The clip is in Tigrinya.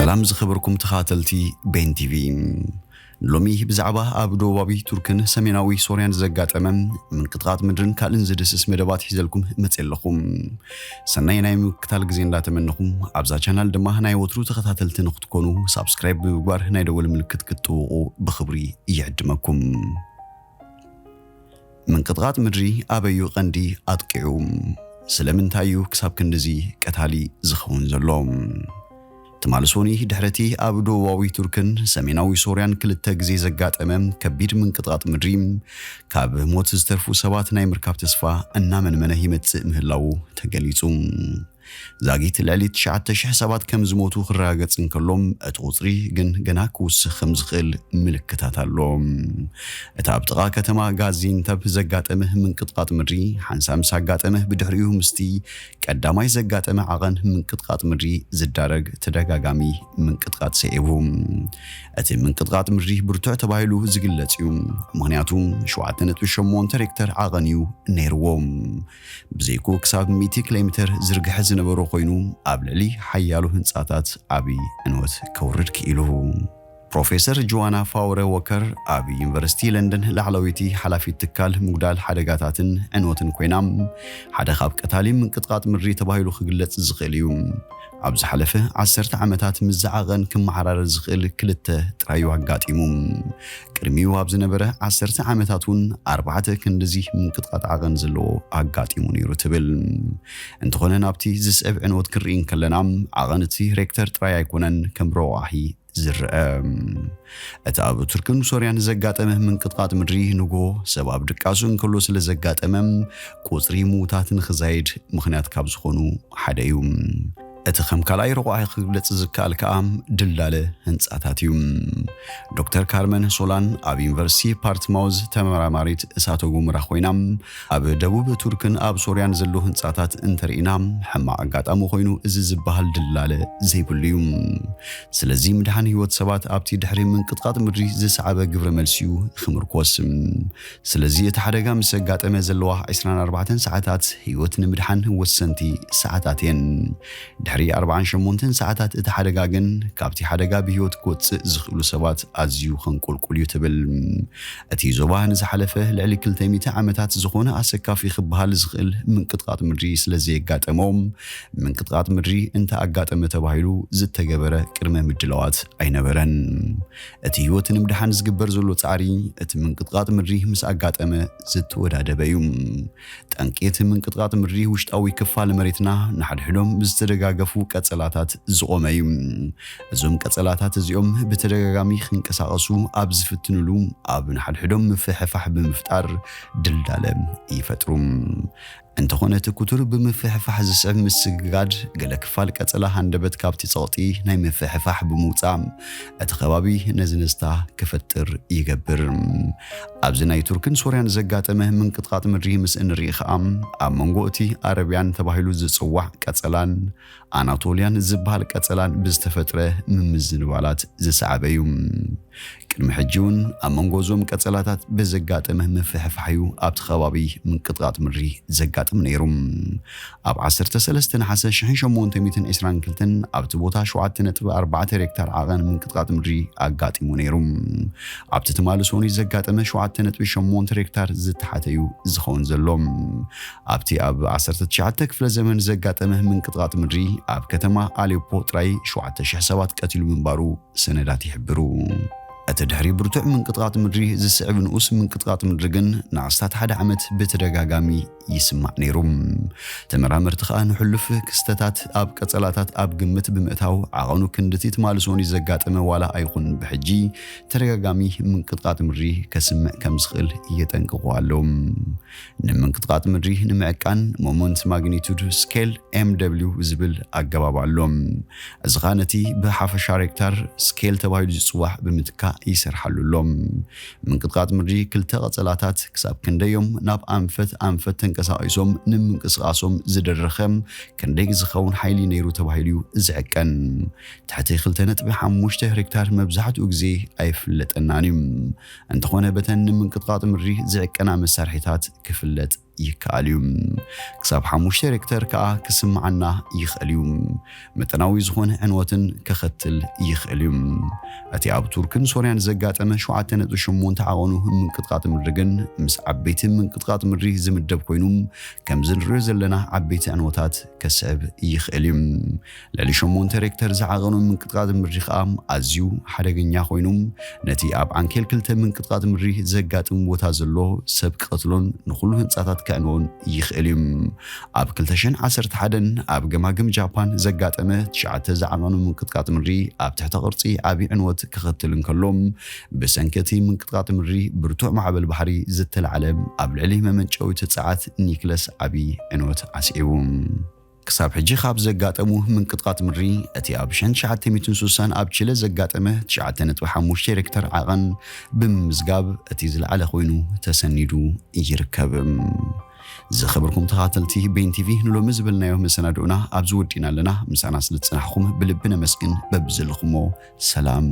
ሰላም ዝኸበርኩም ተኸታተልቲ ቤን ቲቪ። ሎሚ ብዛዕባ ኣብ ደቡባዊ ቱርክን ሰሜናዊ ሶርያን ዘጋጠመ ምንቅጥቃጥ ምድርን ካልእን ዝድስስ መደባት ሒዘልኩም መጽእ ኣለኹም። ሰናይ ናይ ምክታል ግዜ እንዳተመነኹም፣ ኣብዛ ቻናል ድማ ናይ ወትሩ ተኸታተልቲ ንክትኮኑ ሳብስክራይብ ብምግባር ናይ ደወል ምልክት ክትጥውቑ ብኽብሪ ይዕድመኩም። ምንቅጥቃጥ ምድሪ ኣበዩ ቀንዲ ኣጥቂዑ? ስለምንታይ እዩ ክሳብ ክንድዚ ቀታሊ ዝኸውን ዘሎ? ትማሊ ሶኒ ድሕረቲ ኣብ ደቡባዊ ቱርክን ሰሜናዊ ሶርያን ክልተ ግዜ ዘጋጠመ ከቢድ ምንቅጥቃጥ ምድሪ፣ ካብ ሞት ዝተርፉ ሰባት ናይ ምርካብ ተስፋ እናመንመነ ይመጽእ ምህላዉ ተገሊጹ። ዛጊት ልዕሊ ትሽዓተ ሽሕ ሰባት ከም ዝሞቱ ክረጋገጽ እንከሎ፣ እቲ ቁጽሪ ግን ገና ክውስኽ ከም ዝኽእል ምልክታት ኣሎ። እቲ ኣብ ጥቓ ከተማ ጋዚንተፕ ዘጋጠመ ምንቅጥቃጥ ምድሪ፣ ሓንሳብ ምስ ኣጋጠመ፣ ብድሕሪኡ ምስቲ ቀዳማይ ዘጋጠመ ዓቐን ምንቅጥቃጥ ምድሪ ዝዳረግ ተደጋጋሚ ምንቅጥቃጥ ሰዒቡ። እቲ ምንቅጥቃጥ ምድሪ ብርቱዕ ተባሂሉ ዝግለጽ እዩ፣ ምኽንያቱ ሸውዓተ ነጥቢ ሸሞንተ ሬክተር ዓቐን እዩ ነይርዎ። ብዘይኩ ክሳብ ሚእቲ ኪሎ ሜተር ዝርግሐ ዝነበሮ ኮይኑ፣ ኣብ ልዕሊ ሓያሎ ህንጻታት ዓቢ ዕንወት ከውርድ ክኢሉ። ፕሮፌሰር ጆዋና ፋውረ ወከር፣ ኣብ ዩኒቨርሲቲ ለንደን ላዕለወይቲ ሓላፊት ትካል ምጉዳል ሓደጋታትን ዕንወትን ኮይና፣ ሓደ ካብ ቀታሊ ምንቅጥቃጥ ምድሪ ተባሂሉ ክግለጽ ዝኽእል እዩ። ኣብ ዝሓለፈ ዓሰርተ ዓመታት ምስ ዝዓቐን ክመሓራረር ዝኽእል ክልተ ጥራዩ ኣጋጢሙ። ቅድሚኡ ኣብ ዝነበረ ዓሰርተ ዓመታት እውን ኣርባዕተ ክንድዚ ምንቅጥቃጥ ዓቐን ዘለዎ ኣጋጢሙ ነይሩ ትብል። እንተኾነ ናብቲ ዝስዕብ ዕንወት ክንርኢ እንከለና፣ ዓቐን እቲ ሬክተር ጥራይ ኣይኮነን ከም ረቋሒ ዝረአ። እቲ ኣብ ቱርክን ሶርያን ዘጋጠመ ምንቅጥቃጥ ምድሪ ንጎ ሰብ ኣብ ድቃሱ እንከሎ ስለ ዘጋጠመ፣ ቁጽሪ ምዉታት ንኽዛይድ ምኽንያት ካብ ዝኾኑ ሓደ እዩ። እቲ ከም ካልኣይ ረቋሒ ክግለጽ ዝከኣል ከኣ ድላለ ህንጻታት እዩ። ዶክተር ካርመን ሶላን ኣብ ዩኒቨርሲቲ ፓርትማውዝ ተመራማሪት እሳተ ጎመራ ኮይና፣ ኣብ ደቡብ ቱርክን ኣብ ሶርያን ዘለዉ ህንጻታት እንተርኢና፣ ሕማቕ ኣጋጣሚ ኮይኑ እዚ ዝበሃል ድላለ ዘይብሉ እዩ። ስለዚ ምድሓን ህይወት ሰባት ኣብቲ ድሕሪ ምንቅጥቃጥ ምድሪ ዝሰዓበ ግብረ መልሲ እዩ ክምርኮስ። ስለዚ እቲ ሓደጋ ምስ ኣጋጠመ ዘለዋ ዕስራን ኣርባዕተን ሰዓታት ህይወት ንምድሓን ወሰንቲ ሰዓታት እየን። ድሕሪ ኣርባዓን ሸሞንተን ሰዓታት እቲ ሓደጋ ግን ካብቲ ሓደጋ ብህይወት ክወጽእ ዝኽእሉ ሰባት ኣዝዩ ከንቁልቁል እዩ ትብል። እቲ ዞባ ንዝሓለፈ ልዕሊ ክልተ ሚእቲ ዓመታት ዝኾነ ኣሰካፊ ክበሃል ዝኽእል ምንቅጥቃጥ ምድሪ ስለ ዘየጋጠሞ፣ ምንቅጥቃጥ ምድሪ እንተ ኣጋጠመ ተባሂሉ ዝተገበረ ቅድመ ምድላዋት ኣይነበረን። እቲ ህይወት ንምድሓን ዝግበር ዘሎ ጻዕሪ፣ እቲ ምንቅጥቃጥ ምድሪ ምስ ኣጋጠመ ዝተወዳደበ እዩ። ጠንቂ እቲ ምንቅጥቃጥ ምድሪ ውሽጣዊ ክፋል መሬትና ንሓድሕዶም ብዝተደጋገፉ ቀጸላታት ዝቖመ እዩ። እዞም ቀጸላታት እዚኦም ብተደጋጋሚ ክንቀሳቐሱ ኣብ ዝፍትንሉ፣ ኣብ ንሓድሕዶም ምፍሕፋሕ ብምፍጣር ድልዳለ ይፈጥሩ። እንተኾነ እቲ ክቱር ብምፍሕፋሕ ዝስዕብ ምስግጋድ፣ ገለ ክፋል ቀጸላ ሃንደበት ካብቲ ጸቕጢ ናይ ምፍሕፋሕ ብምውጻእ፣ እቲ ከባቢ ነዝነዝታ ክፈጥር ይገብር። ኣብዚ ናይ ቱርክን ሶርያን ዘጋጠመ ምንቅጥቃጥ ምድሪ ምስ እንርኢ ኸኣ፣ ኣብ መንጎ እቲ ኣረብያን ተባሂሉ ዝጽዋዕ ቀጸላን ኣናቶልያን ዝበሃል ቀጸላን ብዝተፈጥረ ምምዝንባላት ዝሰዓበ እዩ። ቅድሚ ሕጂ እውን ኣብ መንጎ እዞም ቀጸላታት ብዘጋጠመ ምፍሕፋሕ እዩ ኣብቲ ከባቢ ምንቅጥቃጥ ምድሪ ዘጋጥም ነይሩ። ኣብ ዓሰርተ ሰለስተ ነሓሰ ሽሕን ሸሞንተ ሚእትን ዕስራን ክልተን ኣብቲ ቦታ ሸውዓተ ነጥቢ ኣርባዕተ ሬክታር ዓቐን ምንቅጥቃጥ ምድሪ ኣጋጢሙ ነይሩ። ኣብቲ ትማሊ ሶኒ ዘጋጠመ ሸውዓተ ነጥቢ ሸሞንተ ሬክታር ዝተሓተ እዩ ዝኸውን ዘሎ። ኣብቲ ኣብ ዓሰርተ ትሽዓተ ክፍለ ዘመን ዘጋጠመ ምንቅጥቃጥ ምድሪ ኣብ ከተማ ኣሌፖ ጥራይ ሸውዓተ ሽሕ ሰባት ቀቲሉ ምንባሩ ሰነዳት ይሕብሩ። እቲ ድሕሪ ብርቱዕ ምንቅጥቃጥ ምድሪ ዝስዕብ ንኡስ ምንቅጥቃጥ ምድሪ ግን ንኣስታት ሓደ ዓመት ብተደጋጋሚ ይስማዕ ነይሩ። ተመራመርቲ ከኣ ንሕሉፍ ክስተታት ኣብ ቀጸላታት ኣብ ግምት ብምእታው፣ ዓቐኑ ክንድቲ ትማሊ ሶኒ ዘጋጠመ ዋላ ኣይኹን ብሕጂ ተደጋጋሚ ምንቅጥቃጥ ምድሪ ከስምዕ ከም ዝኽእል የጠንቅቑ ኣለዉ። ንምንቅጥቃጥ ምድሪ ንምዕቃን ሞመንት ማግኒቱድ ስኬል፣ ኤም ደብሊው፣ ዝብል ኣገባብ ኣሎ። እዚ ኸኣ ነቲ ብሓፈሻ ሬክታር ስኬል ተባሂሉ ዝጽዋዕ ብምትካእ ይሰርሓሉ ኣሎ። ምንቅጥቃጥ ምድሪ ክልተ ቀጸላታት ክሳብ ክንደዮም ናብ ኣንፈት ኣንፈት ተንቀሳቒሶም ንምንቅስቓሶም ዝደረኸ ክንደይ ዝኸውን ሓይሊ ነይሩ ተባሂሉ እዩ ዝዕቀን። ትሕቲ ክልተ ነጥቢ ሓሙሽተ ሬክታር መብዛሕትኡ ግዜ ኣይፍለጠናን እዩ። እንተኾነ በተን ንምንቅጥቃጥ ምድሪ ዝዕቀና መሳርሒታት ክፍለጥ ይከኣል እዩ። ክሳብ ሓሙሽተ ሬክተር ከኣ ክስምዓና ይኽእል እዩ። መጠናዊ ዝኾነ ዕንወትን ከኸትል ይኽእል እዩ። እቲ ኣብ ቱርክን ሶርያን ዘጋጠመ ሸውዓተ ነጥቢ ሸሞንተ ዓቐኑ ምንቅጥቃጥ ምድሪ ግን ምስ ዓበይቲ ምንቅጥቃጥ ምድሪ ዝምደብ ኮይኑ፣ ከምዚ ንሪኦ ዘለና ዓበይቲ ዕንወታት ከስዕብ ይኽእል እዩ። ልዕሊ ሸሞንተ ሬክተር ዝዓቐኑ ምንቅጥቃጥ ምድሪ ከኣ ኣዝዩ ሓደገኛ ኮይኑ፣ ነቲ ኣብ ዓንኬል ክልተ ምንቅጥቃጥ ምድሪ ዘጋጥም ቦታ ዘሎ ሰብ ክቐትሎን ንኹሉ ህንጻታት ከዕንዎን ይኽእል እዩ። ኣብ ክልተ ሽሕን ዓሰርተ ሓደን ኣብ ገማግም ጃፓን ዘጋጠመ ትሽዓተ ዝዓቐኑ ምንቅጥቃጥ ምድሪ ኣብ ትሕተ ቅርጺ ዓቢ ዕንወት ከኸትል እንከሎ፣ ብሰንኪ እቲ ምንቅጥቃጥ ምድሪ ብርቱዕ ማዕበል ባሕሪ ዝተላዕለ ኣብ ልዕሊ መመንጨዊቲ ጸዓት ኒክለስ ዓቢ ዕንወት ኣስዒቡ። ክሳብ ሕጂ ካብ ዘጋጠሙ ምንቅጥቃጥ ምድሪ እቲ ኣብ ሽሕን ትሽዓተ ሚእትን ስሳን ኣብ ቺለ ዘጋጠመ ትሽዓተ ነጥቢ ሓሙሽተ ሬክተር ዓቐን ብምምዝጋብ እቲ ዝለዓለ ኮይኑ ተሰኒዱ ይርከብ። ዝኸበርኩም ተኻተልቲ ቤን ቲቪ ንሎሚ ዝበልናዮ መሰናድኡና ኣብዚ ወዲእና ኣለና። ምሳና ስለ ዝጸናሕኩም ብልቢ ነመስግን። በብዘለኹሞ ሰላም